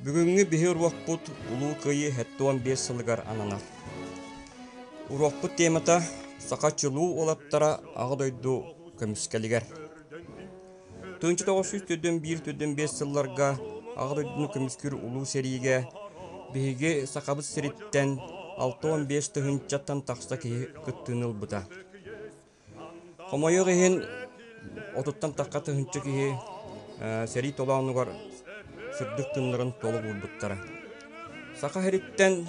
Бүгүҥҥү биһи уруокпут Улуу Кыайыы 75 сылыгар ананар. Уруокпут темата Саха чулуу уолаттара Аҕа дойду көмүскэлигэр. 1941-45 сылларга Аҕа дойдуну көмүскүүр Улуу сэриигэ биһиги Сахабыт сириттэн 65 тыһыынчаттан тахса киһи кыттыыны ылбыта. Хомойуох иһин, отуттан тахха тыһыынча киһи сэрии толоонугар сырдык тыыннарын толук уурбуттара. Саха сириттэн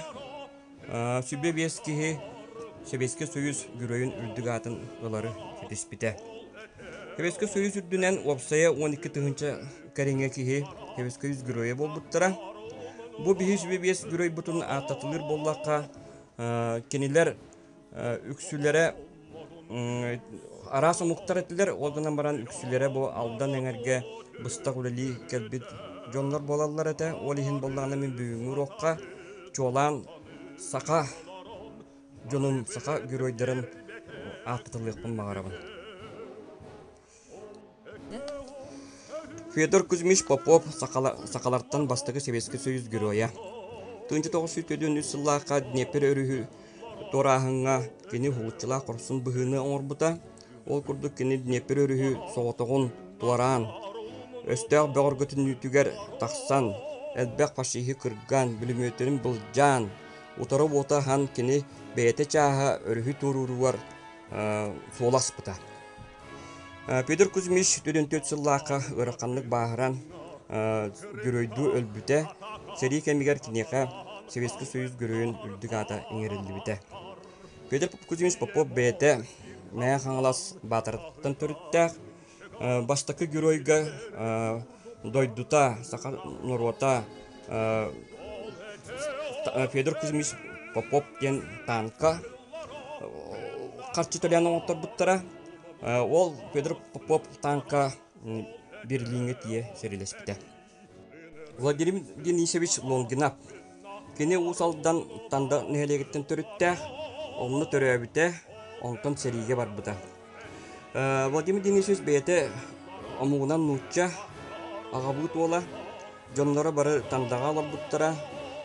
105 киһи Сэбиэскэй Союз Геройун үрдүк аатын ылары ситиспитэ. Сэбиэскэй Союз үрдүнэн уопсайа 12 тыһыынча кэриҥэ киһи Сэбиэскэй Союз Геройа буолбуттара. Бу биһи 105 геройбутун ааттатылыыр буоллахха, кинилэр үксүлэрэ араас омуктар этилэр, ол гынан баран үксүлэрэ бу Алдан эҥэргэ быстах үлэлии кэлбит дьоннор буолаллар этэ. Ол иһин буоллаҕына мин бүгүҥҥү уруокка чуолаан саха дьонун, саха геройдарын ааттатылыахпын баҕарабын. Федор Кузьмич Попов сахалартан бастакы Советский Союз геройа. 1943 сыллаахха Днепр өрүһү туорааһыҥҥа кини уһулуччулаах хорсун быһыыны оҥорбута. Ол курдук кини Днепр өрүһү соҕотоҕун туораан, өстөөх бөҕөргөтүнүүтүгэр тахсан, элбэх фашиһы кырган, бүлүмүөтүн былдьаан, утары уота аһан кини бэйэтэ чааһа өрүһү туорууругар суола аспыта. Петр Кузьмич 44 сыллаахха ыараханнык бааһыран геройдуу өлбүтэ. Сэрии кэмигэр киниэхэ Советский Союз Геройун үрдүк аата иҥэриллибитэ. Петр Кузьмич Попов бэйэтэ Мэҥэ Хаҥалас Баатарыттан төрүттээх. Бастакы геройга дойдута, саха норуота Федор Кузьмич Попов диэн танка харчы төлөөн оҥотторбуттара. Ол Федор Попов танка Берлиҥҥэ тиийэ сэриилэспитэ. Владимир Денисович Лонгинов. Кини Уус Алдан Танда нэһилиэгиттэн төрүттээх, онно төрөөбүтэ, онтон сэриигэ барбыта. Владимир Денисович бэйэтэ омугунан нуучча, аҕабыыт уола, дьонноро бары Тандаҕа олорбуттара,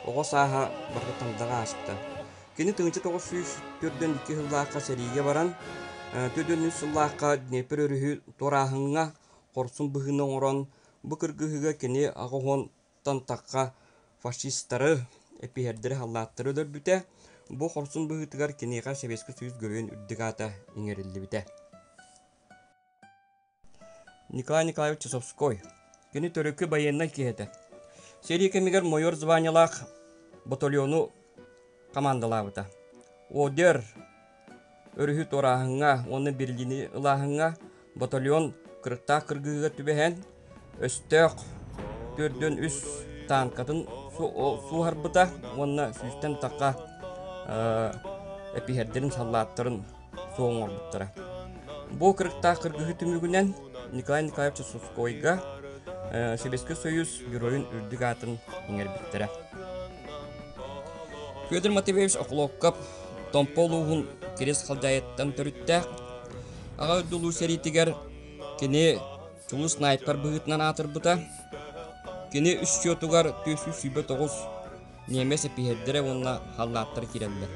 оҕо сааһа барыта Тандаҕа ааспыта. Кини 1942 сыллаахха сэриигэ баран, 43 сыллаахха Днепр өрүһү туорааһыҥҥа хорсун быһыыны оҥорон, бу кыргыһыыга кини аҕыс уонтан тахха фашистары, эпиһэрдэри, халлааттары өлөрбүтэ. Бу хорсун быһыытыгар киниэхэ Советский Союз Геройун үрдүк аата иҥэриллибитэ. Николай Николаевич Часовской. Кини төрүкү байыаннай киһи этэ. Сэрии кэмигэр майор званиелаах батальону командалаабыта. Одер өрүһү туорааһыҥҥа уонна Берлини ылааһыҥҥа батальон кырыктаах кыргыһыыга түбэһэн, өстөөх 4-3 танкатын сууһарбыта уонна сүүстэн тахха эпиһэрдэрин саллааттарын суох оҥорбуттара. Бу кырыктаах кыргыһыы түмүгүнэн Николай Николаевич Сускойга Советский Союз Геройун үрдүк аатын иҥэрбиттэрэ. Федор Матвеевич Охлопков Томпо улууһун Кириэс Халдьаайыттан төрүттээх. Аҕа дойду Улуу сэриитигэр кини чулуу снайпер быһыытынан аатырбыта. Кини үс счетугар 429 ньиэмэс эпиһэрдэрэ уонна халлааттара киирэллэр.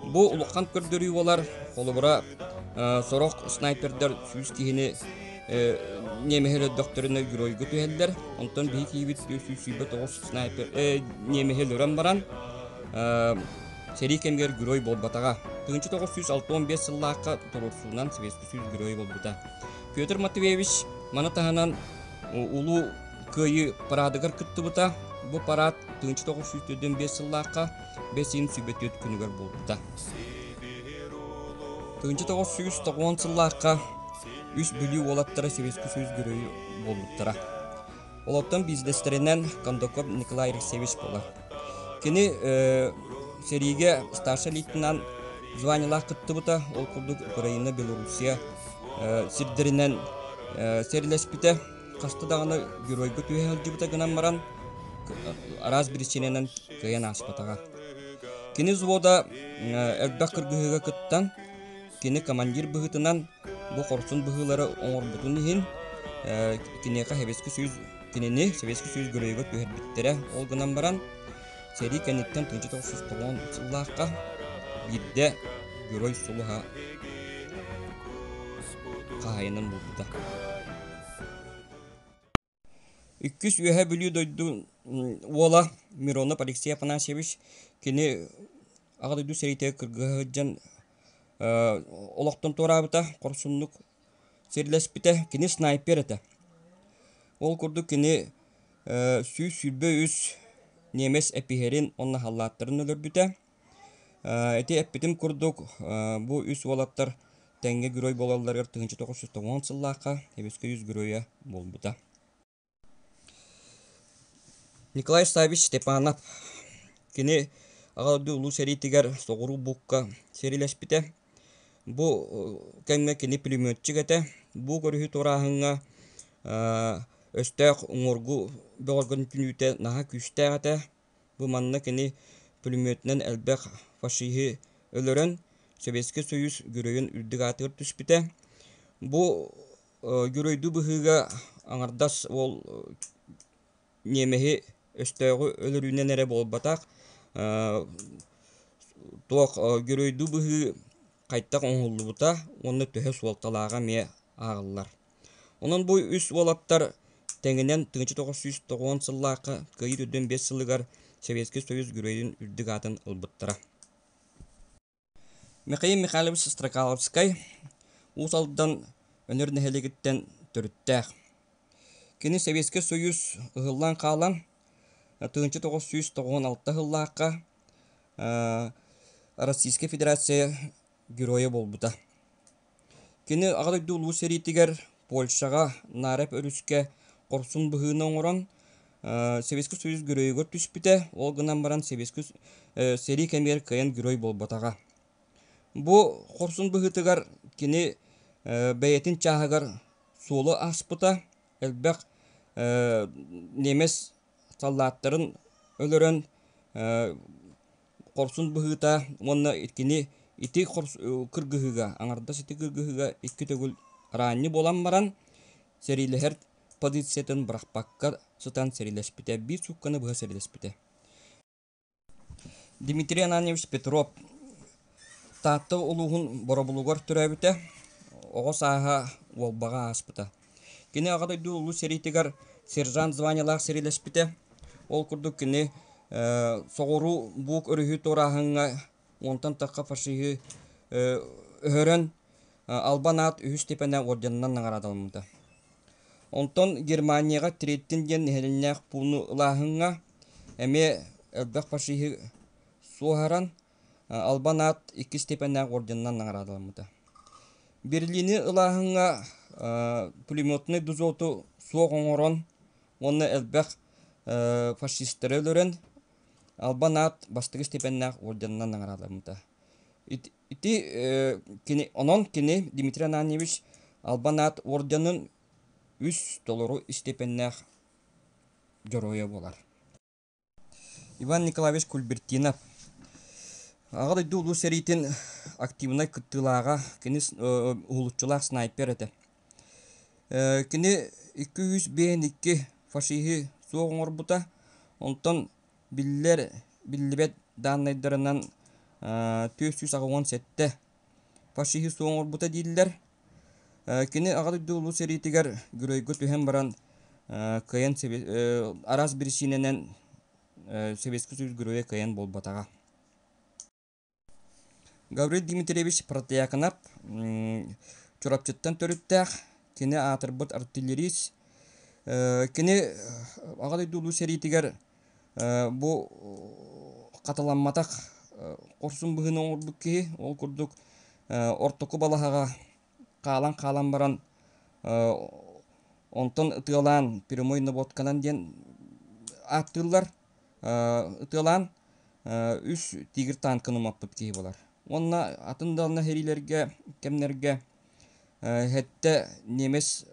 Бу улахан көрдөрүү буолар, холобура, сорох снайпердар 100 киһини ньиэмэһи өлөрдөхтөрүнэ геройга түһэллэр, онтон биһи киһибит 429 снайпер ньиэмэһи өлөрөн баран сэрии кэмигэр герой буолбатаҕа. 1965 сыллаахха туруорсуунан Советский Союз геройа буолбута. Петр Матвеевич маны таһынан Улуу Кыайыы парадыгар кыттыбыта. Бу парад 1945 сыллаахха бэс ыйын 24 күнүгэр буолбута. 1990 сыллаахха үс Бүлүү уолаттара Советский Союз Геройу буолбуттара. Олортон бизнестэринэн Кондаков Николай Алексеевич буолар. Кини сэриигэ старшай лейтенант званиелаах кыттыбыта, ол курдук Украина, Белоруссия сирдэринэн сэриилэспитэ. Хаста даҕаны геройга түһэ сылдьыбыта гынан баран, араас биричиинэнэн кыайан ааспатаҕа. Кини взвода элбэх кыргыһыыга кыттан, кини командир быһыытынан бу хорсун быһыылары оҥорбутун иһин киниэхэ Советский Союз Кинини Советский Союз Геройугар түһэрбиттэрэ. Ол гынан баран, сэрии кэнниттэн 1990 сыллаахха биирдэ Герой сулуһа хаһаайынан буолбута. Иккис Үөһээ Бүлүү дойду уола Миронов Алексей Афанасьевич кини Аҕа дойду сэриитигэр кыргыһа сылдьан олохтон туораабыта, хорсуннук сэриилэспитэ. Кини снайпер этэ. Ол курдук кини 123 немец эпиһэрин уонна халлааттарын өлөрбүтэ. Ити эппитим курдук, бу үс уолаттар тэҥҥэ герой буолалларыгар 1990 сыллаахха Эбискэ үс геройа буолбута. Николай Саввич Степанов кини Аҕа дойду Улуу сэриитигэр соҕуруу букка сэриилэспитэ. Бу кэмҥэ кини пулеметчик этэ. Бу көрүһү туорааһыҥҥа өстөөх уҥуоргу бөҕөргөтүнүүтэ наһаа күүстээх этэ. Бу манна кини пулеметунан элбэх фашиһы өлөрөн Советский Союз геройун үрдүк аатыгар түспүтэ. Бу Геройдуу быһыыга аҥардас уол ньиэмэһи өстөөҕү өлөрүүнэн эрэ буолбатах, туох геройдуу быһыы хайдах оҥоһуллубута уонна төһө суолталааҕа эмиэ ааҕыллар. Онон бу үс уолаттар тэҥинэн 1990 сыллаахха Кыайыы 45 сылыгар Советский Союз Геройун үрдүк аатын ылбыттара. Михаил Михайлович Строкаловскай Уус Алдан Өнөр нэһилиэгиттэн төрүттээх. Кини Советскай Союз ыһыллан хаалан, 1996 сыллаахха Российскай Федерация Геройа буолбута. Кини Аҕа дойду Улуу сэриитигэр Польшаҕа Нареп өрүскэ хорсун быһыыны оҥорон, Советский Союз геройугар түспүтэ, ол гынан баран Советский сэрии кэмигэр кыайан герой буолбатаҕа. Бу хорсун быһыытыгар кини бэйэтин чааһыгар суолу аспыта, элбэх немец саллааттарын өлөрөн хорсун быһыыта уонна кини ити кыргыһыыга, аҥардас ити кыргыһыыга икки төгүл араанньы буолан баран, сэриилэһэр позициятын бырахпакка сытан сэриилэспитэ, биир суукканы быһа сэриилэспитэ. Дмитрий Ананьевич Петров Таатта улууһун Боробулугар төрөөбүтэ, оҕо сааһа Уолбаҕа ааспыта. Кини Аҕа дойду Улуу сэриитигэр сержант званиелаах сэриилэспитэ. Ол курдук кини соҕуруу Бук өрүһү туорааһыҥҥа уонтан тахха фашиһы өһөрөн Албан аат үһүс степенэ орденынан наҕараадаламмыта. Онтон Германияҕа Треттин диэн нэһилиэнньэлээх пууну ылааһыҥҥа эмиэ элбэх фашиһы суоһаран Албан аат иккис степеннээх орденынан наҕараадаламмыта. Берлини ылааһыҥҥа пулеметнай дозоту суох оҥорон уонна элбэх фашистары өлөрөн Албан аат бастакы степеннээх орденынан наҕараадаламмыта. Ити кини онон кини Дмитрий Ананьевич Албан аат орденын үс толору степеннээх дьоруойа буолар. Иван Николаевич Кульбертинов Аҕа дойду Улуу сэриитин активнай кыттыылааҕа, кини уһулуччулаах снайпер этэ. Кини 252 фашиһы суох оҥорбута, онтон биллэр биллибэт дааннайдарынан 487 фашиһы суох оҥорбута дииллэр. Кини Аҕа дойду Улуу сэриитигэр Геройга түһэн баран кыайан араас биричиинэнэн Советский Союз Геройа кыайан буолбатаҕа. Гаврил Дмитриевич Протояконов Чурапчыттан төрүттээх, кини аатырбыт артиллерист. Кини Аҕа дойду Улуу сэриитигэр бу хатыламматах хорсун быһыыны оҥорбут киһи. Ол курдук ортоку балаһаҕа хаалан-хаалан баран онтон ытыалаан прямой наводканан диэн ааттыыллар. Ытыалаан үс тигр танканы умаппыт киһи буолар. Уонна атын да сэриилэргэ кэмнэргэ сэттэ немец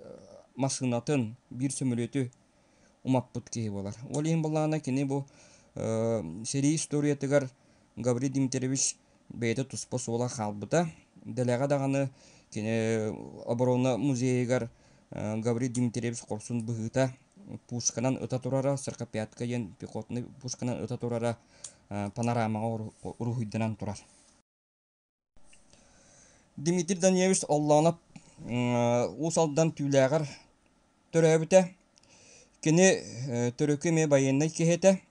массыынатын биир сөмөлүөтү умаппыт киһи буолар. Ол иһин буоллаҕына кини бу сэрии историятыгар Гаврил Дмитриевич бэйэтэ туспа суола хаалбыта. Дэлэҕэ даҕаны кини оборона музейыгар Гаврил Дмитриевич хорсун быһыыта пушканан ыта турара, сорокопятка диэн пехотнай пушканан ыта турара панорамаҕа уруһуйданан турар. Дмитрий Данилович Оллонов Уус Алдан Түүлээҕэр төрөөбүтэ. Кини төрүкү эмиэ байыаннай киһи этэ.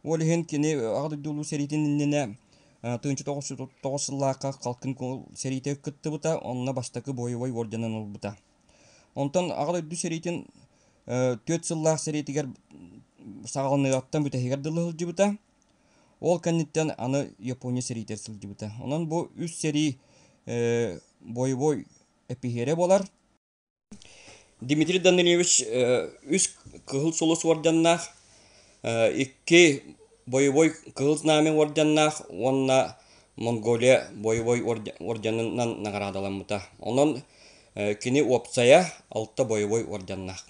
Ол иһин кини Аҕа дойду Улуу сэриитин иннинэ 1909 сыллаахха Халкын сэриитэ кыттыбыта, онно бастакы боевой орденын ылбыта. Онтон Аҕа дойду сэриитин 4 сыллаах сэриитигэр саҕаланыаҕыттан бүтэһигэр дылы сылдьыбыта. Ол кэнниттэн аны Япония сэриитигэр сылдьыбыта. Онон бу үс сэрии боевой эпиһиэрэ буолар. Дмитрий Данилович үс Кыһыл Сулус уордьаннаах, икки боевой Кыһыл Знамя уордьаннаах уонна Монголия боевой орденынан наҕараадаламмыта. Онон кини уопсайа алта боевой орденнаах.